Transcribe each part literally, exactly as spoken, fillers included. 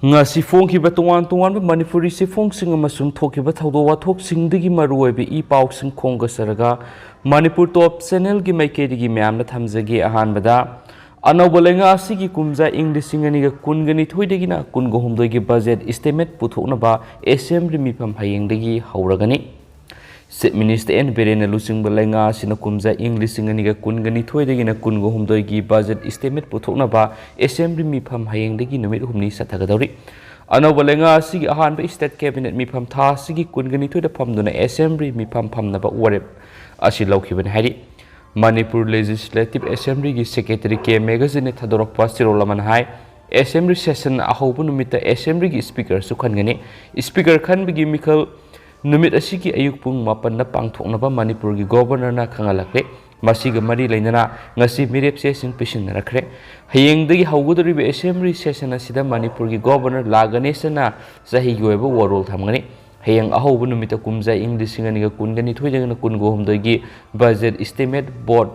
ꯉꯁꯤ ꯐꯣꯡꯈꯤꯕ ꯇꯣꯉꯥꯟ ꯇꯣꯉꯥꯟꯕ ꯃꯅꯤꯄꯨꯔꯤ ꯆꯦꯐꯣꯡꯁꯤꯡ ꯑꯃꯁꯨꯡ ꯊꯣꯛꯈꯤꯕ ꯊꯧꯗꯣꯛ ꯋꯥꯊꯣꯛꯁꯤꯡꯗꯒꯤ ꯃꯔꯨꯑꯣꯏꯕ ꯏ ꯄꯥꯎꯁꯤꯡ ꯈꯣꯝꯒꯠꯆꯔꯒ ꯃꯅꯤꯄꯨꯔ ꯇꯣꯞ ꯆꯦꯅꯦꯜꯒꯤ ꯃꯥꯏꯀꯩꯗꯒꯤ ꯃꯌꯥꯝꯅ ꯊꯝꯖꯒꯦ꯫ ꯑꯍꯥꯟꯕꯗ, ꯑꯅꯧꯕ ꯂꯩꯉꯥꯛ ꯑꯁꯤꯒꯤ ꯀꯨꯝꯖꯥ ꯏꯪ ꯂꯤꯁꯤꯡ ꯑꯅꯤꯒ ꯀꯨꯟꯒ ꯅꯤꯊꯣꯏꯗꯒꯤꯅ ꯀꯨꯟꯒ ꯍꯨꯝꯗꯣꯏꯒꯤ ꯕꯖꯦꯠ ꯏꯁꯇꯤꯃꯦꯠ ꯄꯨꯊꯣꯛꯅꯕ ꯑꯦꯁꯦꯝꯕ꯭ꯂꯤ ꯃꯤꯐꯝ ꯍꯌꯦꯡꯗꯒꯤ ꯍꯧꯔꯒꯅꯤ꯫ ꯆꯤꯐ ꯃꯤꯅꯤꯁꯇꯔ ꯑꯦꯟ ꯕꯤꯔꯦꯟꯅ ꯂꯨꯆꯤꯡꯕ ꯂꯩꯉꯥꯛ ꯑꯁꯤꯅ ꯀꯨꯝꯖꯥ ꯏꯪ ꯂꯤꯁꯤꯡ ꯑꯅꯤꯒ ꯀꯨꯟꯒ ꯅꯤꯊꯣꯏꯗꯒꯤꯅ ꯀꯨꯟꯒ ꯍꯨꯝꯗꯣꯏꯒꯤ ꯕꯖꯦꯠ ꯏꯁꯇꯤꯃꯦꯠ ꯄꯨꯊꯣꯛꯅꯕ ꯑꯦꯁꯦꯝꯕ꯭ꯂꯤ ꯃꯤꯐꯝ ꯍꯌꯦꯡꯗꯒꯤ ꯅꯨꯃꯤꯠ ꯍꯨꯝꯅꯤ ꯆꯠꯊꯒꯗꯧꯔꯤ꯫ ꯑꯅꯧꯕ ꯂꯩꯉꯥꯛ ꯑꯁꯤꯒꯤ ꯑꯍꯥꯟꯕ ꯏꯁꯇꯦꯠ ꯀꯦꯕꯤꯅꯦꯠ ꯃꯤꯐꯝ ꯊꯥ ꯑꯁꯤꯒꯤ ꯀꯨꯟꯒ ꯅꯤꯊꯣꯏꯗ ꯐꯝꯗꯨꯅ ꯑꯦꯁꯦꯝꯕ꯭ꯂꯤ ꯃꯤꯐꯝ ꯐꯝꯅꯕ ꯋꯥꯔꯦꯞ ꯑꯁꯤ ꯂꯧꯈꯤꯕꯅꯤ ꯍꯥꯏꯔꯤ꯫ ꯃꯅꯤꯄꯨꯔ ꯂꯦꯖꯤꯁꯂꯦꯇꯤꯚ ꯑꯦꯁꯦꯝꯕ꯭ꯂꯤꯒꯤ ꯁꯦꯀ꯭ꯔꯦꯇꯔꯤ ꯀꯦ ꯃꯦꯒꯥꯖꯤꯟꯅ ꯊꯥꯗꯣꯔꯛꯄ ꯆꯦꯔꯣꯜ ꯑꯃꯅ ꯍꯥꯏ, ꯑꯦꯁꯦꯝꯕ꯭ꯂꯤ ꯁꯦꯁꯟ ꯑꯍꯧꯕ ꯅꯨꯃꯤꯠꯇ ꯑꯦꯁꯦꯝꯕ꯭ꯂꯤꯒꯤ ꯁ꯭ꯄꯤꯀꯔꯁꯨ ꯈꯟꯒꯅꯤ꯫ ꯁ꯭ꯄꯤꯀꯔ ꯈꯟꯕꯒꯤ ꯃꯤꯈꯜ ꯅꯨꯃꯤꯠ ꯑꯁꯤꯒꯤ ꯑꯌꯨꯛ ꯄꯨꯡ ꯃꯥꯄꯟꯗ ꯄꯥꯡꯊꯣꯛꯅꯕ ꯃꯅꯤꯄꯨꯔꯒꯤ ꯒꯣꯕꯔꯅꯔꯅ ꯈꯪꯍꯜꯂꯛꯂꯦ꯫ ꯃꯁꯤꯒ ꯃꯔꯤ ꯂꯩꯅꯅ ꯉꯁꯤ ꯃꯤꯔꯦꯞ ꯆꯦꯁꯤꯡ ꯄꯤꯁꯤꯟꯅꯔꯛꯈ꯭ꯔꯦ꯫ ꯍꯌꯦꯡꯗꯒꯤ ꯍꯧꯒꯗꯧꯔꯤꯕ ꯑꯦꯁꯦꯝꯕ꯭ꯂꯤ ꯁꯦꯁꯟ ꯑꯁꯤꯗ ꯃꯅꯤꯄꯨꯔꯒꯤ ꯒꯣꯕꯔꯅꯔ ꯂꯥ ꯒꯅꯦꯁꯟꯅ ꯆꯍꯤꯒꯤ ꯑꯣꯏꯕ ꯋꯥꯔꯣꯜ ꯊꯝꯒꯅꯤ꯫ ꯍꯌꯦꯡ ꯑꯍꯧꯕ ꯅꯨꯃꯤꯠꯇ ꯀꯨꯝꯖꯥ ꯏꯪ ꯂꯤꯁꯤꯡ ꯑꯅꯤꯒ ꯀꯨꯟꯒ ꯅꯤꯊꯣꯏꯗꯒꯤꯅ ꯀꯨꯟꯒ ꯍꯨꯝꯗꯣꯏꯒꯤ ꯕꯖꯦꯠ ꯏꯁꯇꯤꯃꯦꯠ ꯕꯣꯠ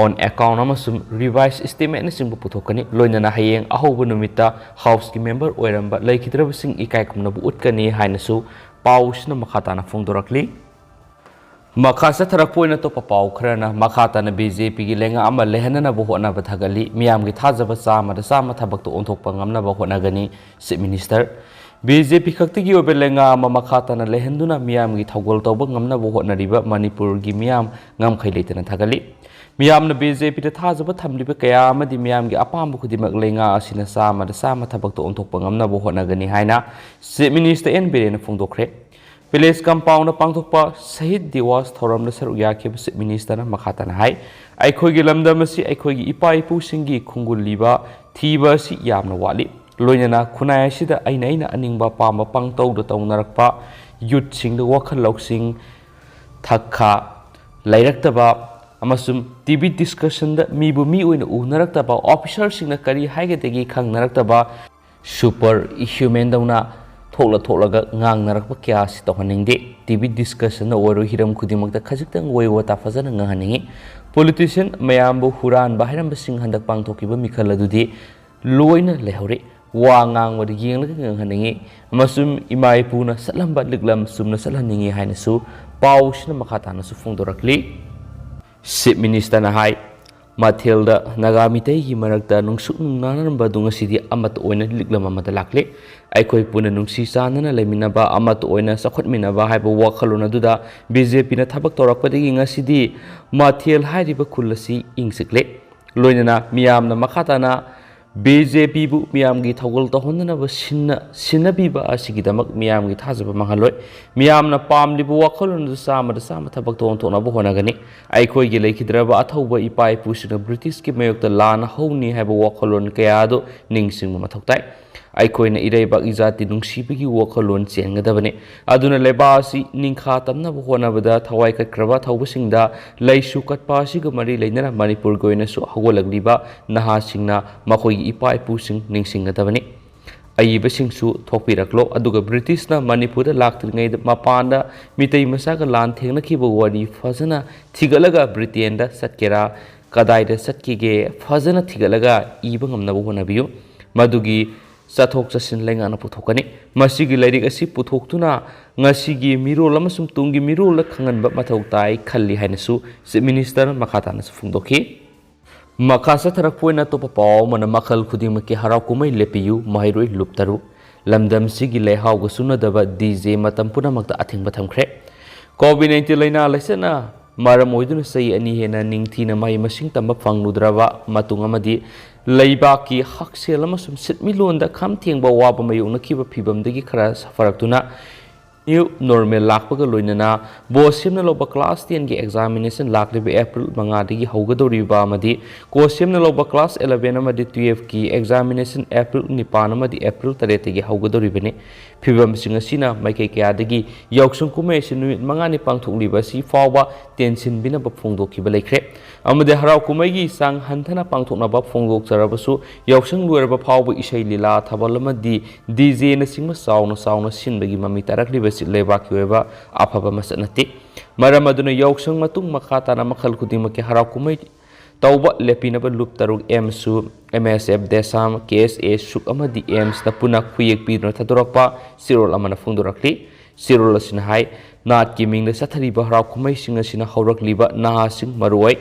ꯑꯣꯟ ꯑꯦꯀꯥꯎꯟ ꯑꯃꯁꯨꯡ ꯔꯤꯚꯥꯏꯁ ꯏꯁꯇꯤꯃꯦꯠꯅꯆꯤꯡꯕ ꯄꯨꯊꯣꯛꯀꯅꯤ꯫ ꯂꯣꯏꯅꯅ ꯍꯌꯦꯡ ꯑꯍꯧꯕ ꯅꯨꯃꯤꯠꯇ ꯍꯥꯎꯁꯀꯤ ꯃꯦꯝꯕꯔ ꯑꯣꯏꯔꯝꯕ ꯂꯩꯈꯤꯗ꯭ꯔꯕꯁꯤꯡ ꯏꯀꯥꯏ ꯈꯨꯝꯅꯕ ꯎꯠꯀꯅꯤ ꯍꯥꯏꯅꯁꯨ ꯄꯥꯎꯁꯤꯅ ꯃꯈꯥ ꯇꯥꯅ ꯐꯣꯡꯗꯣꯔꯛꯂꯤ꯫ ꯃꯈꯥ ꯆꯠꯊꯔꯛꯄ ꯑꯣꯏꯅ ꯑꯇꯣꯞꯄ ꯄꯥꯎ ꯈꯔꯅ ꯃꯈꯥ ꯇꯥꯅ ꯕꯤ ꯖꯦ ꯄꯤꯒꯤ ꯂꯩꯉꯥꯛ ꯑꯃ ꯂꯩꯍꯟꯅꯅꯕ ꯍꯣꯠꯅꯕ ꯊꯥꯒꯠꯂꯤ꯫ ꯃꯤꯌꯥꯝꯒꯤ ꯊꯥꯖꯕ ꯆꯥꯝꯃꯗ ꯆꯥꯝꯃ ꯊꯕꯛꯇ ꯑꯣꯟꯊꯣꯛꯄ ꯉꯝꯅꯕ ꯍꯣꯠꯅꯒꯅꯤ꯫ ꯆꯤꯐ ꯃꯤꯅꯤꯁꯇꯔ, ꯕꯤ ꯖꯦ ꯄꯤ ꯈꯛꯇꯒꯤ ꯑꯣꯏꯕ ꯂꯩꯉꯥꯛ ꯑꯃ ꯃꯈꯥ ꯇꯥꯅ ꯂꯩꯍꯟꯗꯨꯅ ꯃꯤꯌꯥꯝꯒꯤ ꯊꯧꯒꯜ ꯇꯧꯕ ꯉꯝꯅꯕ ꯍꯣꯠꯅꯔꯤꯕ ꯃꯅꯤꯄꯨꯔꯒꯤ ꯃꯤꯌꯥꯝ ꯉꯝꯈꯩ ꯂꯩꯇꯅ ꯊꯥꯒꯠꯂꯤ꯫ ꯃꯤꯌꯥꯝꯅ ꯕꯤ ꯖꯦ ꯄꯤꯗ ꯊꯥꯖꯕ ꯊꯝꯂꯤꯕ ꯀꯌꯥ ꯑꯃꯗꯤ ꯃꯤꯌꯥꯝꯒꯤ ꯑꯄꯥꯝꯕ ꯈꯨꯗꯤꯡꯃꯛ ꯂꯩꯉꯥꯛ ꯑꯁꯤꯅ ꯆꯥꯝꯃꯗ ꯆꯥꯝꯃ ꯊꯕꯛꯇ ꯑꯣꯟꯊꯣꯛꯄ ꯉꯝꯅꯕ ꯍꯣꯠꯅꯒꯅꯤ ꯍꯥꯏꯅ ꯆꯤꯐ ꯃꯤꯅꯤꯁꯇꯔ ꯑꯦꯟ ꯕꯤꯔꯦꯟꯅ ꯐꯣꯡꯗꯣꯛꯈ꯭ꯔꯦ꯫ ꯚꯤꯂꯦꯖ ꯀꯝꯄꯥꯎꯟꯗ ꯄꯥꯡꯊꯣꯛꯄ ꯁꯍꯤꯗ ꯗꯤꯋꯥꯁ ꯊꯧꯔꯝꯗ ꯁꯔꯨꯛ ꯌꯥꯈꯤꯕ ꯆꯤꯐ ꯃꯤꯅꯤꯁꯇꯔꯅ ꯃꯈꯥ ꯇꯥꯅ ꯍꯥꯏ, ꯑꯩꯈꯣꯏꯒꯤ ꯂꯝꯗꯝ ꯑꯁꯤ ꯑꯩꯈꯣꯏꯒꯤ ꯏꯄꯥ ꯏꯄꯨꯁꯤꯡꯒꯤ ꯈꯣꯡꯒꯨꯜ ꯂꯤꯕ ꯊꯤꯕ ꯑꯁꯤ ꯌꯥꯝꯅ ꯋꯥꯠꯂꯤ꯫ ꯂꯣꯏꯅꯅ ꯈꯨꯟꯅꯥꯏ ꯑꯁꯤꯗ ꯑꯩꯅ ꯑꯩꯅ ꯑꯅꯤꯡꯕ ꯑꯄꯥꯝꯕ ꯄꯪꯇꯧꯗ ꯇꯧꯅꯔꯛꯄ, ꯌꯨꯠꯁꯤꯡꯗ ꯋꯥꯈꯜ ꯂꯧꯁꯤꯡ ꯊꯛ ꯈꯥ ꯂꯩꯔꯛꯇꯕ ꯑꯃꯁꯨꯡ ꯇꯤ ꯚꯤ ꯗꯤꯁꯀꯁꯟꯗ ꯃꯤꯕꯨ ꯃꯤ ꯑꯣꯏꯅ ꯎꯅꯔꯛꯇꯕ, ꯑꯣꯐꯤꯁꯔꯁꯤꯡꯅ ꯀꯔꯤ ꯍꯥꯏꯒꯗꯒꯦ ꯈꯪꯅꯔꯛꯇꯕ, ꯁꯨꯄꯔ ꯍ꯭ꯌꯨꯃꯦꯟꯗꯧꯅ ꯊꯣꯛꯂ ꯊꯣꯛꯂꯒ ꯉꯥꯡꯅꯔꯛꯄ ꯀꯌꯥ ꯑꯁꯤ ꯇꯧꯍꯟꯅꯤꯡꯗꯦ꯫ ꯇꯤ ꯚꯤ ꯗꯤꯁꯀꯁꯟꯗ ꯑꯣꯏꯔꯣ, ꯍꯤꯔꯝ ꯈꯨꯗꯤꯡꯃꯛꯇ ꯈꯖꯤꯛꯇꯪ ꯋꯥꯔꯤ ꯋꯥꯇꯥ ꯐꯖꯅ ꯉꯥꯡꯍꯟꯅꯤꯡꯉꯤ꯫ ꯄꯣꯂꯤꯇꯤꯁꯤꯌꯟ ꯃꯌꯥꯝꯕꯨ ꯍꯨꯔꯥꯟꯕ ꯍꯥꯏꯔꯝꯕꯁꯤꯡ ꯍꯟꯗꯛ ꯄꯥꯡꯊꯣꯛꯈꯤꯕ ꯃꯤꯈꯜ ꯑꯗꯨꯗꯤ ꯂꯣꯏꯅ ꯂꯩꯍꯧꯔꯤ꯫ ꯋꯥ ꯉꯥꯡꯕꯗ ꯌꯦꯡꯂꯒ ꯉꯥꯡꯍꯟꯅꯤꯡꯏ ꯑꯃꯁꯨꯡ ꯏꯃꯥ ꯏꯄꯨꯅ ꯆꯠꯂꯝꯕ ꯂꯤꯛꯂꯝ ꯆꯨꯝꯅ ꯆꯠꯍꯟꯅꯤꯡꯏ ꯍꯥꯏꯅꯁꯨ ꯄꯥꯎꯁꯤꯅ ꯃꯈꯥ ꯇꯥꯅꯁꯨ ꯐꯣꯡꯗꯣꯔꯛꯂꯤ꯫ Chief Ministerꯅ ꯍꯥꯏ, ꯃꯊꯦꯜꯗ ꯅꯥꯒꯥ ꯃꯤꯇꯩꯒꯤ ꯃꯔꯛꯇ ꯅꯨꯡꯁꯨꯛ ꯅꯨꯡꯅꯥꯟꯅꯔꯝꯕ ꯑꯗꯨ ꯉꯁꯤꯗꯤ ꯑꯃꯠꯇ ꯑꯣꯏꯅ ꯂꯤꯛꯂꯝ ꯑꯃꯗ ꯂꯥꯛꯂꯦ꯫ ꯑꯩꯈꯣꯏ ꯄꯨꯟꯅ ꯅꯨꯡꯁꯤ ꯆꯥꯟꯅꯅ ꯂꯩꯃꯤꯟꯅꯕ, ꯑꯃꯠꯇ ꯑꯣꯏꯅ ꯆꯥꯎꯈꯠꯃꯤꯟꯅꯕ ꯍꯥꯏꯕ ꯋꯥꯈꯜꯂꯣꯟ ꯑꯗꯨꯗ BJPꯅ ꯊꯕꯛ ꯇꯧꯔꯛꯄꯗꯒꯤ ꯉꯁꯤꯗꯤ ꯃꯊꯦꯜ ꯍꯥꯏꯔꯤꯕ ꯈꯨꯜ ꯑꯁꯤ ꯏꯪ ꯆꯤꯛꯂꯦ꯫ ꯂꯣꯏꯅꯅ ꯃꯤꯌꯥꯝꯅ ꯃꯈꯥ ꯇꯥꯅ BJPꯕꯨ ꯃꯤꯌꯥꯝꯒꯤ ꯊꯧꯒꯜ ꯇꯧꯍꯟꯅꯅꯕ ꯁꯤꯟꯅ-, ꯁꯤꯟꯅꯕꯤꯕ ꯑꯁꯤꯒꯤꯗꯃꯛ ꯃꯤꯌꯥꯝꯒꯤ ꯊꯥꯖꯕ ꯃꯥꯡꯍꯜꯂꯣꯏ꯫ ꯃꯤꯌꯥꯝꯅ ꯄꯥꯝꯂꯤꯕ ꯋꯥꯈꯜꯂꯣꯟ ꯑꯗꯨ ꯆꯥꯝꯃꯗ ꯆꯥꯝꯃ ꯊꯕꯛꯇ ꯑꯣꯟꯊꯣꯛꯅꯕ ꯍꯣꯠꯅꯒꯅꯤ꯫ ꯑꯩꯈꯣꯏꯒꯤ ꯂꯩꯈꯤꯗ꯭ꯔꯕ ꯑꯊꯧꯕ ꯏꯄꯥ ꯏꯄꯨꯁꯤꯡꯅ ꯕ꯭ꯔꯤꯇꯤꯁꯀꯤ ꯃꯥꯌꯣꯛꯇ ꯂꯥꯟ ꯍꯧꯅꯤ ꯍꯥꯏꯕ ꯋꯥꯈꯜꯂꯣꯟ ꯀꯌꯥ ꯑꯗꯨ ꯅꯤꯡꯁꯤꯡꯕ ꯃꯊꯧ ꯇꯥꯏ꯫ ꯑꯩꯈꯣꯏꯅ ꯏꯔꯩꯕꯥꯛ ꯏꯖꯥꯇꯤ ꯅꯨꯡꯁꯤꯕꯒꯤ ꯋꯥꯈꯜꯂꯣꯟ ꯆꯦꯟꯒꯗꯕꯅꯤ꯫ ꯑꯗꯨꯅ ꯂꯩꯕꯥꯛ ꯑꯁꯤ ꯅꯤꯡꯈꯥ ꯇꯝꯅꯕ ꯍꯣꯠꯅꯕꯗ ꯊꯋꯥꯏ ꯀꯠꯈ꯭ꯔꯕ ꯑꯊꯧꯕꯁꯤꯡꯗ ꯂꯩꯁꯨ ꯀꯠꯄ ꯑꯁꯤꯒ ꯃꯔꯤ ꯂꯩꯅꯅ ꯃꯅꯤꯄꯨꯔꯒꯤ ꯑꯣꯏꯅꯁꯨ ꯍꯧꯒꯠꯂꯛꯂꯤꯕ ꯅꯍꯥꯁꯤꯡꯅ ꯃꯈꯣꯏꯒꯤ ꯏꯄꯥ ꯏꯄꯨꯁꯤꯡ ꯅꯤꯡꯁꯤꯡꯒꯗꯕꯅꯤ꯫ ꯑꯏꯕꯁꯤꯡꯁꯨ ꯊꯣꯛꯄꯤꯔꯛꯂꯣ꯫ ꯑꯗꯨꯒ ꯕ꯭ꯔꯤꯇꯤꯁꯅ ꯃꯅꯤꯄꯨꯔꯗ ꯂꯥꯛꯇ꯭ꯔꯤꯉꯩꯗ ꯃꯄꯥꯟꯗ ꯃꯤꯇꯩ ꯃꯆꯥꯒ ꯂꯥꯟ ꯊꯦꯡꯅꯈꯤꯕ ꯋꯥꯔꯤ ꯐꯖꯅ ꯊꯤꯒꯠꯂꯒ ꯕ꯭ꯔꯤꯇꯦꯟꯗ ꯆꯠꯀꯦꯔꯥ, ꯀꯗꯥꯏꯗ ꯆꯠꯈꯤꯒꯦ ꯐꯖꯅ ꯊꯤꯒꯠꯂꯒ ꯏꯕ ꯉꯝꯅꯕ ꯍꯣꯠꯅꯕꯤꯌꯨ꯫ ꯃꯗꯨꯒꯤ ꯆꯠꯊꯣꯛ ꯆꯠꯁꯤꯟ ꯂꯩꯉꯥꯛꯅ ꯄꯨꯊꯣꯛꯀꯅꯤ꯫ ꯃꯁꯤꯒꯤ ꯂꯥꯏꯔꯤꯛ ꯑꯁꯤ ꯄꯨꯊꯣꯛꯇꯨꯅ ꯉꯁꯤꯒꯤ ꯃꯤꯔꯣꯜ ꯑꯃꯁꯨꯡ ꯇꯨꯡꯒꯤ ꯃꯤꯔꯣꯜꯗ ꯈꯪꯍꯟꯕ ꯃꯊꯧ ꯇꯥꯏ ꯈꯜꯂꯤ ꯍꯥꯏꯅꯁꯨ Chief Ministerꯅ ꯃꯈꯥ ꯇꯥꯅꯁꯨ ꯐꯣꯡꯗꯣꯛꯈꯤ꯫ ꯃꯈꯥ ꯆꯠꯊꯔꯛꯄ ꯑꯣꯏꯅ ꯑꯇꯣꯞꯄ ꯄꯥꯎ ꯑꯃꯅ ꯃꯈꯜ ꯈꯨꯗꯤꯡꯃꯛꯀꯤ ꯍꯔꯥꯎ ꯀꯨꯝꯍꯩ ꯂꯦꯞꯄꯤꯌꯨ, ꯃꯍꯩꯔꯣꯏ ꯂꯨꯞ ꯇꯔꯨꯛ꯫ ꯂꯝꯗꯝꯁꯤꯒꯤ ꯂꯩꯍꯥꯎꯒ ꯆꯨꯅꯗꯕ DJ ꯃꯇꯝ ꯄꯨꯝꯅꯃꯛꯇ ꯑꯊꯤꯡꯕ ꯊꯝꯈ꯭ꯔꯦ꯫ COVID nineteen ꯂꯥꯏꯅꯥ ꯂꯥꯏꯆꯠꯅ ꯃꯔꯝ ꯑꯣꯏꯗꯨꯅ ꯆꯍꯤ ꯑꯅꯤ ꯍꯦꯟꯅ ꯅꯤꯡꯊꯤꯅ ꯃꯍꯩ ꯃꯁꯤꯡ ꯇꯝꯕ ꯐꯪꯂꯨꯗ꯭ꯔꯕ ꯃꯇꯨꯡ ꯑꯃꯗꯤ ꯂꯩꯕꯥꯛꯀꯤ ꯍꯛꯁꯦꯜ ꯑꯃꯁꯨꯡ ꯁꯤꯟꯃꯤꯠꯂꯣꯟꯗ ꯈꯝ ꯊꯦꯡꯕ ꯑꯋꯥꯕ ꯃꯥꯌꯣꯛꯅꯈꯤꯕ ꯐꯤꯕꯝꯗꯒꯤ ꯈꯔ ꯁꯥꯐꯔꯛꯇꯨꯅ new normal ꯂꯥꯛꯄꯒ ꯂꯣꯏꯅꯅ ꯕꯣꯁ ꯁꯦꯝꯅ ꯂꯧꯕ class tenꯒꯤ examination ꯂꯥꯛꯂꯤꯕ April ꯃꯉꯥꯗꯒꯤ ꯍꯧꯒꯗꯧꯔꯤꯕ ꯑꯃꯗꯤ ꯀꯣꯁ ꯁꯦꯝꯅ ꯂꯧꯕ class eleven ꯑꯃꯗꯤ twelveꯀꯤ examination April ꯅꯤꯄꯥꯟ ꯑꯃꯗꯤ April ꯇꯔꯦꯠꯇꯒꯤ ꯍꯧꯒꯗꯧꯔꯤꯕꯅꯤ꯫ ꯐꯤꯕꯝꯁꯤꯡ ꯑꯁꯤꯅ ꯃꯥꯏꯀꯩ ꯀꯌꯥꯗꯒꯤ ꯌꯥꯎꯁꯪ ꯀꯨꯝꯍꯩ ꯑꯁꯤ ꯅꯨꯃꯤꯠ ꯃꯉꯥꯅꯤ ꯄꯥꯡꯊꯣꯛꯂꯤꯕ ꯑꯁꯤ ꯐꯥꯎꯕ ꯇꯦꯟꯁꯤꯟꯕꯤꯅꯕ ꯐꯣꯡꯗꯣꯛꯈꯤꯕ ꯂꯩꯈ꯭ꯔꯦ꯫ ꯑꯃꯗꯤ ꯍꯔꯥꯎ ꯀꯨꯝꯍꯩꯒꯤ ꯆꯥꯡ ꯍꯟꯊꯅ ꯄꯥꯡꯊꯣꯛꯅꯕ ꯐꯣꯡꯗꯣꯛꯆꯔꯕꯁꯨ ꯌꯥꯎꯁꯪ ꯂꯣꯏꯔꯕ ꯐꯥꯎꯕ ꯏꯁꯩ ꯂꯤꯂꯥ, ꯊꯥꯕꯜ ꯑꯃꯗꯤ DJꯅꯆꯤꯡꯕ ꯆꯥꯎꯅ ꯆꯥꯎꯅ ꯁꯤꯟꯕꯒꯤ ꯃꯃꯤ ꯇꯥꯔꯛꯂꯤꯕꯁꯤ ꯂꯩꯕꯥꯛꯀꯤ ꯑꯣꯏꯕ ꯑꯐꯕ ꯃꯁꯛ ꯅꯠꯇꯦ꯫ ꯃꯔꯝ ꯑꯗꯨꯅ ꯌꯥꯎꯁꯪ ꯃꯇꯨꯡ ꯃꯈꯥ ꯇꯥꯅ ꯃꯈꯜ ꯈꯨꯗꯤꯡꯃꯛꯀꯤ ꯍꯔꯥꯎ ꯀꯨꯝꯍꯩ ꯇꯧꯕ ꯂꯦꯞꯄꯤꯅꯕ ꯂꯨꯞ ꯇꯔꯨꯛ ꯑꯦꯝꯁꯨ ꯑꯦꯝ ꯑꯦꯁ ꯑꯦꯐ, ꯗꯦꯁꯥꯝ, ꯀꯦ ꯑꯦꯁ ꯑꯦ, ꯁꯨꯛ ꯑꯃꯗꯤ ꯑꯦꯝꯁꯅ ꯄꯨꯟꯅ ꯈꯨꯌꯦꯛ ꯄꯤꯗꯨꯅ ꯊꯥꯗꯣꯔꯛꯄ ꯆꯦꯔꯣꯜ ꯑꯃꯅ ꯐꯣꯡꯗꯣꯔꯛꯂꯤ꯫ ꯆꯦꯔꯣꯜ ꯑꯁꯤꯅ ꯍꯥꯏ, ꯅꯥꯠꯀꯤ ꯃꯤꯡꯗ ꯆꯠꯊꯔꯤꯕ ꯍꯔꯥꯎ ꯀꯨꯝꯍꯩꯁꯤꯡ ꯑꯁꯤꯅ ꯍꯧꯔꯛꯂꯤꯕ ꯅꯍꯥꯁꯤꯡ ꯃꯔꯨꯑꯣꯏ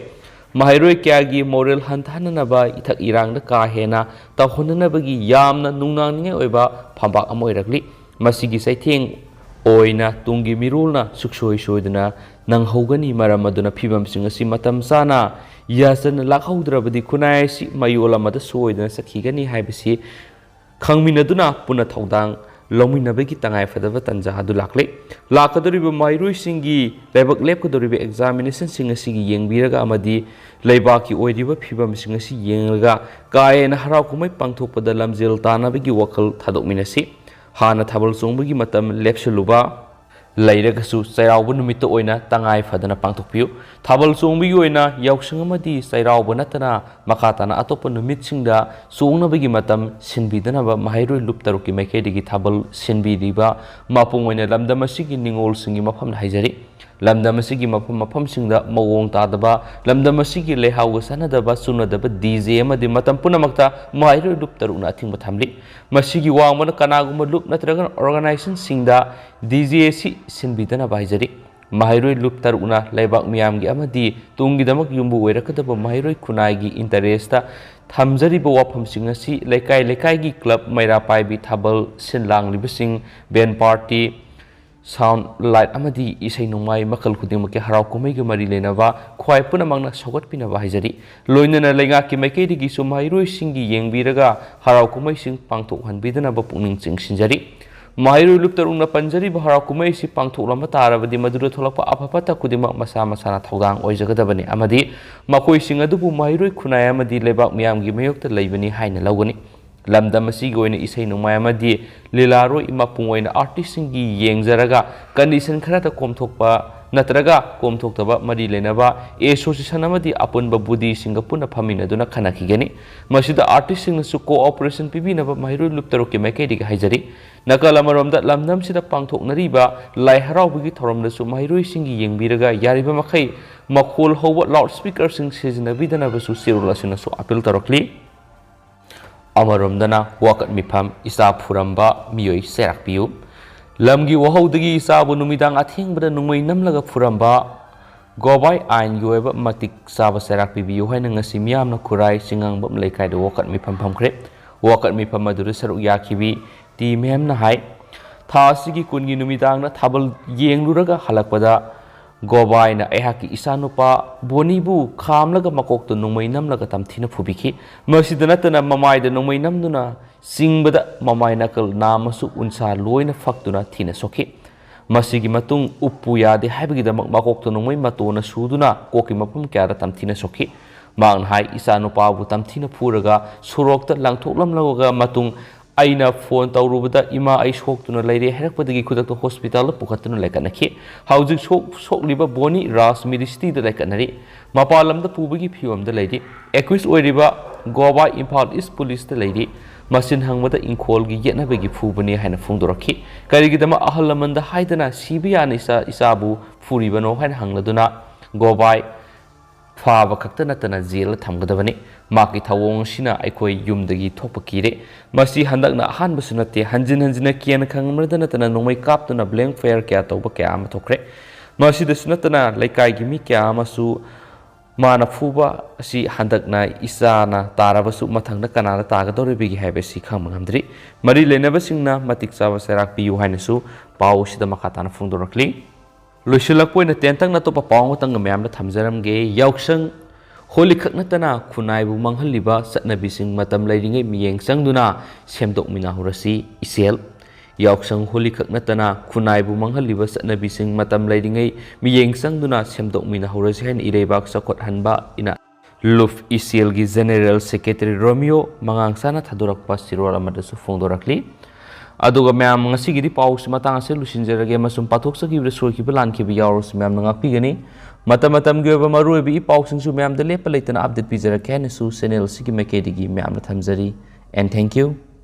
ꯃꯍꯩꯔꯣꯏ ꯀꯌꯥꯒꯤ ꯃꯣꯔꯦꯜ ꯍꯟꯊꯍꯟꯅꯅꯕ, ꯏꯊꯛ ꯏꯔꯥꯡꯗ ꯀꯥ ꯍꯦꯟꯅ ꯇꯧꯍꯟꯅꯅꯕꯒꯤ ꯌꯥꯝꯅ ꯅꯨꯡꯅꯥꯡꯅꯤꯡꯉꯥꯏ ꯑꯣꯏꯕ ꯐꯝꯕꯥꯛ ꯑꯃ ꯑꯣꯏꯔꯛꯂꯤ꯫ ꯃꯁꯤꯒꯤ ꯆꯩꯊꯦꯡ ꯑꯣꯏꯅ ꯇꯨꯡꯒꯤ ꯃꯤꯔꯣꯜꯅ ꯁꯨꯛꯁꯣꯏ ꯁꯣꯏꯗꯅ ꯅꯪꯍꯧꯒꯅꯤ꯫ ꯃꯔꯝ ꯑꯗꯨꯅ ꯐꯤꯕꯝꯁꯤꯡ ꯑꯁꯤ ꯃꯇꯝ ꯆꯥꯅ ꯌꯥꯖꯅ ꯂꯥꯛꯍꯧꯗ꯭ꯔꯕꯗꯤ ꯈꯨꯟꯅꯥꯏ ꯑꯁꯤ ꯃꯌꯣꯜ ꯑꯃꯗ ꯁꯣꯏꯗꯅ ꯆꯠꯈꯤꯒꯅꯤ ꯍꯥꯏꯕꯁꯤ ꯈꯪꯃꯤꯟꯅꯗꯨꯅ ꯄꯨꯟꯅ ꯊꯧꯗꯥꯡ ꯂꯧꯃꯤꯟꯅꯕꯒꯤ ꯇꯉꯥꯏꯐꯗꯕ ꯇꯥꯟꯖꯥ ꯑꯗꯨ ꯂꯥꯛꯂꯦ꯫ ꯂꯥꯛꯀꯗꯧꯔꯤꯕ ꯃꯍꯩꯔꯣꯏꯁꯤꯡꯒꯤ ꯂꯥꯏꯕꯛ ꯂꯦꯞꯀꯗꯧꯔꯤꯕ ꯑꯦꯛꯖꯥꯃꯤꯅꯦꯁꯟꯁꯤꯡ ꯑꯁꯤꯒꯤ ꯌꯦꯡꯕꯤꯔꯒ ꯑꯃꯗꯤ ꯂꯩꯕꯥꯛꯀꯤ ꯑꯣꯏꯔꯤꯕ ꯐꯤꯕꯝꯁꯤꯡ ꯑꯁꯤ ꯌꯦꯡꯂꯒ ꯀꯥ ꯍꯦꯟꯅ ꯍꯔꯥꯎ ꯀꯨꯝꯍꯩ ꯄꯥꯡꯊꯣꯛꯄꯗ ꯂꯝꯖꯦꯜ ꯇꯥꯟꯅꯕꯒꯤ ꯋꯥꯈꯜ ꯊꯥꯗꯣꯛꯃꯤꯟꯅꯁꯤ꯫ ꯍꯥꯟꯅ ꯊꯥꯕꯜ ꯆꯣꯡꯕꯒꯤ ꯃꯇꯝ ꯂꯦꯞꯁꯤꯜꯂꯨꯕ ꯂꯩꯔꯒꯁꯨ ꯆꯩꯔꯥꯎꯕ ꯅꯨꯃꯤꯠꯇ ꯑꯣꯏꯅ ꯇꯉꯥꯏ ꯐꯗꯅ ꯄꯥꯡꯊꯣꯛꯄꯤꯌꯨ꯫ ꯊꯥꯕꯜ ꯆꯣꯡꯕꯒꯤ ꯑꯣꯏꯅ ꯌꯥꯎꯁꯪ ꯑꯃꯗꯤ ꯆꯩꯔꯥꯎꯕ ꯅꯠꯇꯅ ꯃꯈꯥ ꯇꯥꯅ ꯑꯇꯣꯞꯄ ꯅꯨꯃꯤꯠꯁꯤꯡꯗ ꯆꯣꯡꯅꯕꯒꯤ ꯃꯇꯝ ꯁꯤꯟꯕꯤꯗꯅꯕ ꯃꯍꯩꯔꯣꯏ ꯂꯨꯞ ꯇꯔꯨꯛꯀꯤ ꯃꯥꯏꯀꯩꯗꯒꯤ ꯊꯥꯕꯜ ꯁꯤꯟꯕꯤꯔꯤꯕ ꯃꯄꯨꯡ ꯑꯣꯏꯅ ꯂꯝꯗꯝ ꯑꯁꯤꯒꯤ ꯅꯤꯉꯣꯜꯁꯤꯡꯒꯤ ꯃꯐꯝꯗ ꯍꯥꯏꯖꯔꯤ꯫ ꯂꯝꯗꯝ ꯑꯁꯤꯒꯤ ꯃꯐꯝ ꯃꯐꯝꯁꯤꯡꯗ ꯃꯑꯣꯡ ꯇꯥꯗꯕ, ꯂꯝꯗꯝ ꯑꯁꯤꯒꯤ ꯂꯩꯍꯥꯎꯒ ꯆꯥꯟꯅꯗꯕ, ꯆꯨꯅꯗꯕ ꯗꯤ ꯖꯦ ꯑꯃꯗꯤ ꯃꯇꯝ ꯄꯨꯝꯅꯃꯛꯇ ꯃꯍꯩꯔꯣꯏ ꯂꯨꯞ ꯇꯔꯨꯛꯅ ꯑꯊꯤꯡꯕ ꯊꯝꯂꯤ꯫ ꯃꯁꯤꯒꯤ ꯋꯥꯡꯃꯅ ꯀꯅꯥꯒꯨꯝꯕ ꯂꯨꯞ ꯅꯠꯇ꯭ꯔꯒ ꯑꯣꯔꯒꯅꯥꯏꯖꯦꯁꯟꯁꯤꯡꯗ ꯗꯤ ꯖꯦ ꯑꯁꯤ ꯁꯤꯟꯕꯤꯗꯅꯕ ꯍꯥꯏꯖꯔꯤ꯫ ꯃꯍꯩꯔꯣꯏ ꯂꯨꯞ ꯇꯔꯨꯛꯅ ꯂꯩꯕꯥꯛ ꯃꯤꯌꯥꯝꯒꯤ ꯑꯃꯗꯤ ꯇꯨꯡꯒꯤꯗꯃꯛ ꯌꯨꯝꯕꯨ ꯑꯣꯏꯔꯛꯀꯗꯕ ꯃꯍꯩꯔꯣꯏ ꯈꯨꯟꯅꯥꯏꯒꯤ ꯏꯟꯇꯔꯦꯁꯇ ꯊꯝꯖꯔꯤꯕ ꯋꯥꯐꯝꯁꯤꯡ ꯑꯁꯤ ꯂꯩꯀꯥꯏ ꯂꯩꯀꯥꯏꯒꯤ ꯀ꯭ꯂꯕ, ꯃꯩꯔꯥ ꯄꯥꯏꯕꯤ, ꯊꯥꯕꯜ ꯁꯤꯟ ꯂꯥꯡꯂꯤꯕꯁꯤꯡ, ꯕꯦꯟ ꯄꯥꯔꯇꯤ, ꯁꯥꯎꯟ ꯂꯥꯏꯠ ꯑꯃꯗꯤ ꯏꯁꯩ ꯅꯣꯡꯃꯥꯏ ꯃꯈꯜ ꯈꯨꯗꯤꯡꯃꯛꯀꯤ ꯍꯔꯥꯎ ꯀꯨꯝꯍꯩꯒ ꯃꯔꯤ ꯂꯩꯅꯕ ꯈ꯭ꯋꯥꯏ ꯄꯨꯝꯅꯃꯛꯅ ꯁꯧꯒꯠꯄꯤꯅꯕ ꯍꯥꯏꯖꯔꯤ꯫ ꯂꯣꯏꯅꯅ ꯂꯩꯉꯥꯛꯀꯤ ꯃꯥꯏꯀꯩꯗꯒꯤꯁꯨ ꯃꯍꯩꯔꯣꯏꯁꯤꯡꯒꯤ ꯌꯦꯡꯕꯤꯔꯒ ꯍꯔꯥꯎ ꯀꯨꯝꯍꯩꯁꯤꯡ ꯄꯥꯡꯊꯣꯛꯍꯟꯕꯤꯗꯅꯕ ꯄꯨꯛꯅꯤꯡ ꯆꯤꯡꯁꯤꯟꯖꯔꯤ꯫ ꯃꯍꯩꯔꯣꯏ ꯂꯨꯞ ꯇꯔꯨꯛꯅ ꯄꯟꯖꯔꯤꯕ ꯍꯔꯥꯎ ꯀꯨꯝꯍꯩ ꯑꯁꯤ ꯄꯥꯡꯊꯣꯛꯂꯝꯕ ꯇꯥꯔꯕꯗꯤ ꯃꯗꯨꯗ ꯊꯣꯛꯂꯛꯄ ꯑꯐ ꯐꯠꯇ ꯈꯨꯗꯤꯡꯃꯛ ꯃꯁꯥ ꯃꯁꯥꯅ ꯊꯧꯗꯥꯡ ꯑꯣꯏꯖꯒꯗꯕꯅꯤ ꯑꯃꯗꯤ ꯃꯈꯣꯏꯁꯤꯡ ꯑꯗꯨꯕꯨ ꯃꯍꯩꯔꯣꯏ ꯈꯨꯟꯅꯥꯏ ꯑꯃꯗꯤ ꯂꯩꯕꯥꯛ ꯃꯤꯌꯥꯝꯒꯤ ꯃꯥꯌꯣꯛꯇ ꯂꯩꯕꯅꯤ ꯍꯥꯏꯅ ꯂꯧꯒꯅꯤ꯫ ꯂꯝꯗꯝ ꯑꯁꯤꯒꯤ ꯑꯣꯏꯅ ꯏꯁꯩ ꯅꯣꯡꯃꯥꯏ ꯑꯃꯗꯤ ꯂꯤꯂꯥꯔꯣꯏ ꯃꯄꯨꯡ ꯑꯣꯏꯅ ꯑꯥꯔꯇꯤꯁꯁꯤꯡꯒꯤ ꯌꯦꯡꯖꯔꯒ ꯀꯟꯗꯤꯁꯟ ꯈꯔꯗ ꯀꯣꯝꯊꯣꯛꯄ ꯅꯠꯇ꯭ꯔꯒ ꯀꯣꯝꯊꯣꯛꯇꯕ ꯃꯔꯤ ꯂꯩꯅꯕ ꯑꯦꯁꯣꯁꯤꯌꯦꯁꯟ ꯑꯃꯗꯤ ꯑꯄꯨꯟꯕ ꯕꯨꯗꯤꯁꯤꯡꯒ ꯄꯨꯟꯅ ꯐꯝꯃꯤꯟꯅꯗꯨꯅ ꯈꯟꯅꯈꯤꯒꯅꯤ꯫ ꯃꯁꯤꯗ ꯑꯥꯔꯇꯤꯁꯁꯤꯡꯅꯁꯨ ꯀꯣꯑꯣꯄꯔꯦꯁꯟ ꯄꯤꯕꯤꯅꯕ ꯃꯍꯩꯔꯣꯏ ꯂꯨꯞ ꯇꯔꯨꯛꯀꯤ ꯃꯥꯏꯀꯩꯗꯒꯤ ꯍꯥꯏꯖꯔꯤ꯫ ꯅꯥꯀꯜ ꯑꯃꯔꯣꯝꯗ ꯂꯝꯗꯝꯁꯤꯗ ꯄꯥꯡꯊꯣꯛꯅꯔꯤꯕ ꯂꯥꯏ ꯍꯔꯥꯎꯕꯒꯤ ꯊꯧꯔꯝꯗꯁꯨ ꯃꯍꯩꯔꯣꯏꯁꯤꯡꯒꯤ ꯌꯦꯡꯕꯤꯔꯒ ꯌꯥꯔꯤꯕ ꯃꯈꯩ ꯃꯈꯣꯜ ꯍꯧꯕ ꯂꯥꯎꯗ ꯁ꯭ꯄꯤꯀꯔꯁꯤꯡ ꯁꯤꯖꯤꯟꯅꯕꯤꯗꯅꯕꯁꯨ ꯆꯦꯔꯣꯜ ꯑꯁꯤꯅꯁꯨ ꯑꯄꯤꯜ ꯇꯧꯔꯛꯂꯤ꯫ ꯑꯃꯔꯣꯝꯗꯅ, ꯋꯥꯀꯠ ꯃꯤꯐꯝ, ꯏꯆꯥ ꯐꯨꯔꯝꯕ ꯃꯤꯑꯣꯏ ꯆꯩꯔꯥꯛꯄꯤꯌꯨ꯫ ꯂꯝꯒꯤ ꯋꯥꯍꯧꯗꯒꯤ ꯏꯆꯥꯕꯨ ꯅꯨꯃꯤꯗꯥꯡ ꯑꯊꯦꯡꯕꯗ ꯅꯣꯡꯃꯩ ꯅꯝꯂꯒ ꯐꯨꯔꯝꯕ ꯒꯣꯕꯥꯏ ꯑꯥꯏꯟꯒꯤ ꯑꯣꯏꯕ ꯃꯇꯤꯛ ꯆꯥꯕ ꯆꯩꯔꯥꯛ ꯄꯤꯕꯤꯌꯨ ꯍꯥꯏꯅ ꯉꯁꯤ ꯃꯤꯌꯥꯝꯅ ꯈꯨꯔꯥꯏ ꯆꯤꯡꯉꯥꯡꯕꯝ ꯂꯩꯀꯥꯏꯗ ꯋꯥꯀꯠ ꯃꯤꯐꯝ ꯐꯝꯈ꯭ꯔꯦ꯫ ꯋꯥꯀꯠ ꯃꯤꯐꯝ ꯑꯗꯨꯗ ꯁꯔꯨꯛ ꯌꯥꯈꯤꯕꯤ ꯇꯤ ꯃꯦꯝꯅ ꯍꯥꯏ, ꯊꯥ ꯑꯁꯤꯒꯤ ꯀꯨꯟꯒꯤ ꯅꯨꯃꯤꯗꯥꯡꯗ ꯊꯥꯕꯜ ꯌꯦꯡꯂꯨꯔꯒ ꯍꯜꯂꯛꯄꯗ ꯒꯣꯕꯥꯏꯅ ꯑꯩꯍꯥꯛꯀꯤ ꯏꯆꯥꯅꯨꯄꯥ ꯕꯣꯅꯤꯕꯨ ꯈꯥꯝꯂꯒ ꯃꯀꯣꯛꯇ ꯅꯣꯡꯃꯩ ꯅꯝꯂꯒ ꯇꯝꯊꯤꯅ ꯐꯨꯕꯤꯈꯤ꯫ ꯃꯁꯤꯗ ꯅꯠꯇꯅ ꯃꯃꯥꯏꯗ ꯅꯣꯡꯃꯩ ꯅꯝꯗꯨꯅ ꯆꯤꯡꯕꯗ ꯃꯃꯥꯏ ꯅꯥꯀꯜ ꯅꯥꯝꯃꯁꯨ ꯎꯟꯁꯥ ꯂꯣꯏꯅ ꯐꯛꯇꯨꯅ ꯊꯤꯅ ꯁꯣꯛꯈꯤ꯫ ꯃꯁꯤꯒꯤ ꯃꯇꯨꯡ ꯎꯞꯄꯨ ꯌꯥꯗꯦ ꯍꯥꯏꯕꯒꯤꯗꯃꯛ ꯃꯀꯣꯛꯇ ꯅꯣꯡꯃꯩ ꯃꯇꯣꯟꯅ ꯁꯨꯗꯨꯅ ꯀꯣꯛꯀꯤ ꯃꯐꯝ ꯀꯌꯥꯗ ꯇꯝꯊꯤꯅ ꯁꯣꯛꯈꯤ꯫ ꯃꯍꯥꯛꯅ ꯍꯥꯏ, ꯏꯆꯥꯅꯨꯄꯥꯕꯨ ꯇꯝꯊꯤꯅ ꯐꯨꯔꯒ ꯁꯣꯔꯣꯛꯇ ꯂꯪꯊꯣꯛꯂꯝꯂꯒ ꯃꯇꯨꯡ ꯑꯩꯅ ꯐꯣꯟ ꯇꯧꯔꯨꯕꯗ ꯏꯃꯥ ꯑꯩ ꯁꯣꯛꯇꯨꯅ ꯂꯩꯔꯦ ꯍꯥꯏꯔꯛꯄꯗꯒꯤ ꯈꯨꯗꯛꯇ ꯍꯣꯁꯄꯤꯇꯥꯜꯗ ꯄꯨꯈꯠꯇꯨꯅ ꯂꯩꯈꯠꯅꯈꯤ꯫ ꯍꯧꯖꯤꯛ ꯁꯣꯛ-, ꯁꯣꯛꯂꯤꯕ ꯕꯣꯅꯤ ꯔꯥꯖ ꯃꯤꯗꯤꯁꯤꯇꯤꯗ ꯂꯩꯈꯠꯅꯔꯤ꯫ ꯃꯄꯥꯟ ꯂꯝꯗ ꯄꯨꯕꯒꯤ ꯐꯤꯕꯝꯗ ꯂꯩꯔꯤ꯫ ꯑꯦꯀ꯭ꯌꯨꯁ ꯑꯣꯏꯔꯤꯕ ꯒꯣꯕꯥꯏ ꯏꯝꯐꯥꯜ ꯏꯁ ꯄꯨꯂꯤꯁꯇ ꯂꯩꯔꯤ꯫ ꯃꯁꯤꯟ ꯍꯪꯕꯗ ꯏꯪꯈꯣꯜꯒꯤ ꯌꯦꯠꯅꯕꯒꯤ ꯐꯨꯕꯅꯤ ꯍꯥꯏꯅ ꯐꯣꯡꯗꯣꯔꯛꯈꯤ꯫ ꯀꯔꯤꯒꯤꯗꯃꯛ ꯑꯍꯜ ꯂꯃꯟꯗ ꯍꯥꯏꯗꯅ ꯁꯤꯕ ꯌꯥꯅ ꯏꯆꯥ, ꯏꯆꯥꯕꯨ ꯐꯨꯔꯤꯕꯅꯣ ꯍꯥꯏꯅ ꯍꯪꯂꯗꯨꯅ ꯒꯣꯕꯥꯏ ꯐꯥꯕ ꯈꯛꯇ ꯅꯠꯇꯅ ꯖꯦꯜꯗ ꯊꯝꯒꯗꯕꯅꯤ꯫ ꯃꯍꯥꯛꯀꯤ ꯊꯧꯑꯣꯡ ꯑꯁꯤꯅ ꯑꯩꯈꯣꯏ ꯌꯨꯝꯗꯒꯤ ꯊꯣꯛꯄ ꯀꯤꯔꯦ꯫ ꯃꯁꯤ ꯍꯟꯗꯛꯅ ꯑꯍꯥꯟꯕꯁꯨ ꯅꯠꯇꯦ꯫ ꯍꯟꯖꯤꯟ ꯍꯟꯖꯤꯟꯅ ꯀꯦꯟ ꯈꯪꯕꯗ ꯅꯠꯇꯅ ꯅꯣꯡꯃꯩ ꯀꯥꯞꯇꯨꯅ ꯕ꯭ꯂꯦꯡ ꯐꯥꯌꯔ ꯀꯌꯥ ꯇꯧꯕ ꯀꯌꯥ ꯑꯃ ꯊꯣꯛꯈ꯭ꯔꯦ꯫ ꯃꯁꯤꯗꯁꯨ ꯅꯠꯇꯅ ꯂꯩꯀꯥꯏꯒꯤ ꯃꯤ ꯀꯌꯥ ꯑꯃꯁꯨ ꯃꯥꯅ ꯐꯨꯕ ꯑꯁꯤ ꯍꯟꯗꯛꯅ ꯏꯆꯥꯅ ꯇꯥꯔꯕꯁꯨ ꯃꯊꯪꯗ ꯀꯅꯥꯗ ꯇꯥꯒꯗꯧꯔꯤꯕꯒꯦ ꯍꯥꯏꯕꯁꯤ ꯈꯪꯕ ꯉꯝꯗ꯭ꯔꯤ꯫ ꯃꯔꯤ ꯂꯩꯅꯕꯁꯤꯡꯅ ꯃꯇꯤꯛ ꯆꯥꯕ ꯆꯩꯔꯥꯛ ꯄꯤꯌꯨ ꯍꯥꯏꯅꯁꯨ ꯄꯥꯎ ꯑꯁꯤꯗ ꯃꯈꯥ ꯇꯥꯅ ꯐꯣꯡꯗꯣꯔꯛꯂꯤ꯫ ꯂꯣꯏꯁꯤꯜꯂꯛꯄ ꯑꯣꯏꯅ ꯇꯦꯟꯇꯛꯅ ꯑꯇꯣꯞꯄ ꯄꯥꯎ ꯑꯃꯇꯪꯒ ꯃꯌꯥꯝꯗ ꯊꯝꯖꯔꯝꯒꯦ꯫ ꯌꯥꯎꯁꯪ ꯍꯣꯂꯤ ꯈꯛ ꯅꯠꯇꯅ ꯈꯨꯟꯅꯥꯏꯕꯨ ꯃꯥꯡꯍꯜꯂꯤꯕ ꯆꯠꯅꯕꯤꯁꯤꯡ ꯃꯇꯝ ꯂꯩꯔꯤꯉꯩ ꯃꯤꯠꯌꯦꯡ ꯆꯪꯗꯨꯅ ꯁꯦꯝꯗꯣꯛꯃꯤꯟꯅꯍꯧꯔꯁꯤ꯫ ꯏꯆꯦꯜ꯫ ꯌꯥꯎꯁꯪ ꯍꯣꯂꯤ ꯈꯛ ꯅꯠꯇꯅ ꯈꯨꯟꯅꯥꯏꯕꯨ ꯃꯥꯡꯍꯜꯂꯤꯕ ꯆꯠꯅꯕꯤꯁꯤꯡ ꯃꯇꯝ ꯂꯩꯔꯤꯉꯩ ꯃꯤꯠꯌꯦꯡ ꯆꯪꯗꯨꯅ ꯁꯦꯝꯗꯣꯛꯃꯤꯟꯅꯍꯧꯔꯁꯤ ꯍꯥꯏꯅ ꯏꯔꯩꯕꯥꯛ ꯆꯥꯎꯈꯠꯍꯟꯕ ꯏꯅ ꯂꯨꯐ ꯏꯆꯦꯜꯒꯤ ꯖꯦꯅꯦꯔꯦꯜ ꯁꯦꯀ꯭ꯔꯦꯇꯔꯤ ꯔꯣꯃꯤꯌꯣ ꯃꯉꯥꯡꯁꯥꯅ ꯊꯥꯗꯣꯔꯛꯄ ꯆꯦꯔꯣꯜ ꯑꯃꯗꯁꯨ ꯐꯣꯡꯗꯣꯔꯛꯂꯤ꯫ ꯑꯗꯨꯒ ꯃꯌꯥꯝ, ꯉꯁꯤꯒꯤꯗꯤ ꯄꯥꯎꯁꯤ ꯃꯇꯥꯡ ꯑꯁꯤꯗ ꯂꯣꯏꯁꯤꯟꯖꯔꯒꯦ ꯑꯃꯁꯨꯡ ꯄꯥꯊꯣꯛꯆꯈꯤꯕꯗ ꯁꯣꯏꯈꯤꯕ ꯂꯥꯟꯈꯤꯕ ꯌꯥꯎꯔꯁꯨ ꯃꯌꯥꯝꯅ ꯉꯥꯛꯄꯤꯒꯅꯤ꯫ ꯃꯇꯝ ꯃꯇꯝꯒꯤ ꯑꯣꯏꯕ ꯃꯔꯨꯑꯣꯏꯕ ꯏ ꯄꯥꯎꯁꯤꯡꯁꯨ ꯃꯌꯥꯝꯗ ꯂꯦꯞꯄ ꯂꯩꯇꯅ ꯑꯞꯗꯦꯠ ꯄꯤꯖꯔꯛꯀꯦ ꯍꯥꯏꯅꯁꯨ ꯆꯦꯅꯦꯜ ꯑꯁꯤꯒꯤ ꯃꯥꯏꯀꯩꯗꯒꯤ ꯃꯌꯥꯝꯅ ꯊꯝꯖꯔꯤ꯫ And thank you.